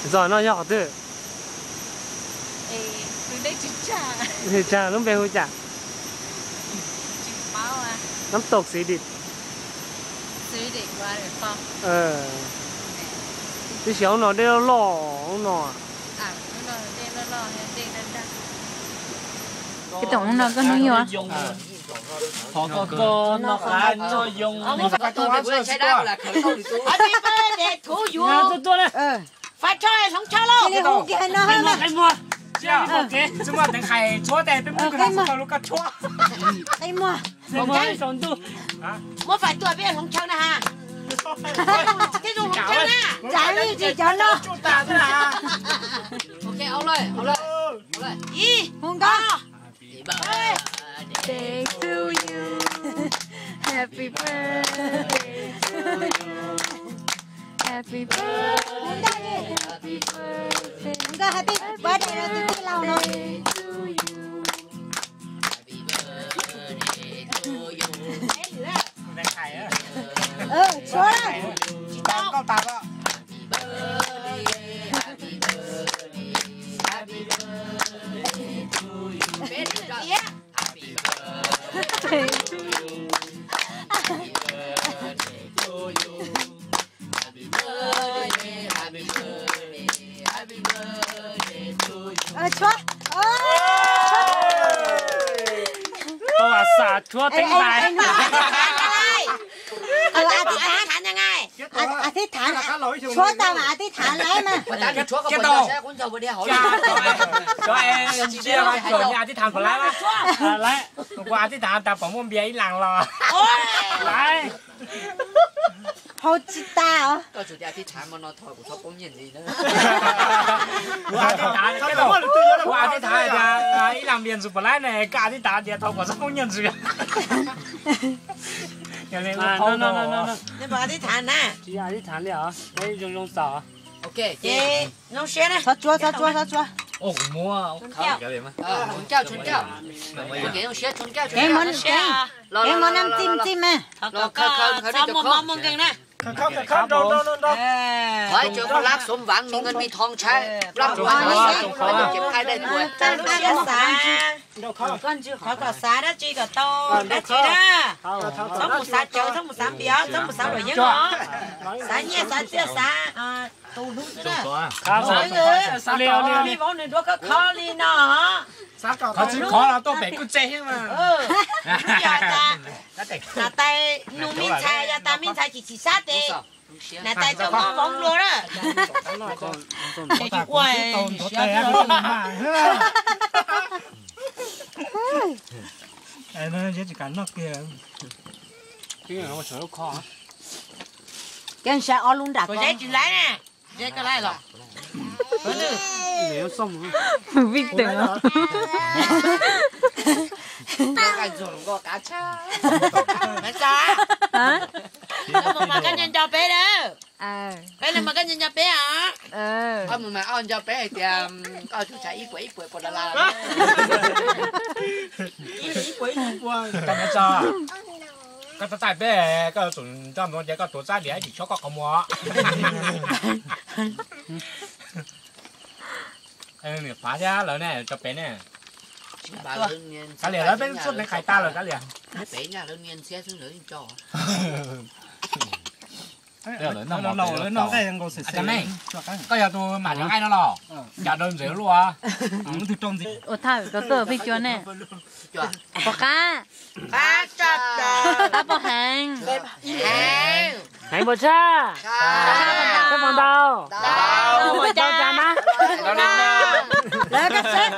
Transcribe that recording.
Zos no yog qhov twg? Tsag lub npe hu cas? Nab tau xiv dim. Tab sis ub no dej loj loj ub no. Koj tom ub no koj hnub yuav. Qhov ko ko no qab no yoo. Qhib muag, qhib muag, tsis muaj teev hais tshuab tes peb muab koj lub koj tshuab. Qhib muag, muab fais tuaj peb hloov chaw na ha. Peb zoo hloov chaw na. Tsam li tsis cov no. Ib, hu nkauj. Happy birthday to you. Happy birthday to you. Happy birthday, happy birthday, happy birthday to you. Tshuab. Tshuab. Tau xav tshuab teeb ntais. Thib thav, tshuab tau mas thib thav lawm mas. Cov es ntsia mas cov ni thib thav puas laib mas. Laib, kuv thib thav tas pom muaj npias ib las los. Laib. Hau tsis tas os. Kuv thib thav, kuv thib thav tias ib las npias ntxwg puas laib ne, koj thib thav tias thov kom txhob poob nyiaj ntxwg. Thib thav na. Tsis thib thav li os, zoo zoo txaus. Ces zoo siab na. Txhob tsuab, txhob tsuab, txhob tsuab. Kev muab, kev muab nam txim txim mas. Txhob muaj mob muaj nkeeg na. Thov ib tsoom lab xom vam mi nkeeg mi thoo tshaib plab, ua ntej ua ntej ces phaj dai tuag. Thov kom xav dab tsi kom tau dab tsi na. Txhob mus xav cawv, txhob mus xav npias, txhob mus xav luam yeeb os. Xav nyiaj xav txiaj xav tus hlub xwb na. Xav li vauv nws duab khov khov li no. Qhov tsis khov los tuaj pem kuj tseg thiab mas. Niam tais nug me ntxhais, yog tas me ntxhais chim chim sab tes niam tais txawj mob vauv nplua na. Ces tsis ua. Kev sai ob lub nram ko. Zeb tsis laib ne. Zeb koj laib los? Vij Teem. Mus mas koj nco nco peb na. Peb no mas koj nco nco peb os. Koj mus mas koj nco peb hais tias koj tsum tshav ib puas ib puas puas la la. Koj tab tais peb, koj tsum nco ntsoov tias koj tuav tsab diav ib tsis chob koj qhov muag. Niam Fav thiab lawv ne, tso pem ne. Kav liam, lawv peb suab teev qhais tas lawm kav liam. Koj yog tus mam cov nqaij no los? Cas daws ntxeev luaj. Ua thawj koj koj pheej cua ne. Pom qab. Qab pom heev. Heev puas tshaj? Tshaj puas ntau? Ntau cas na. Lawv koj seb.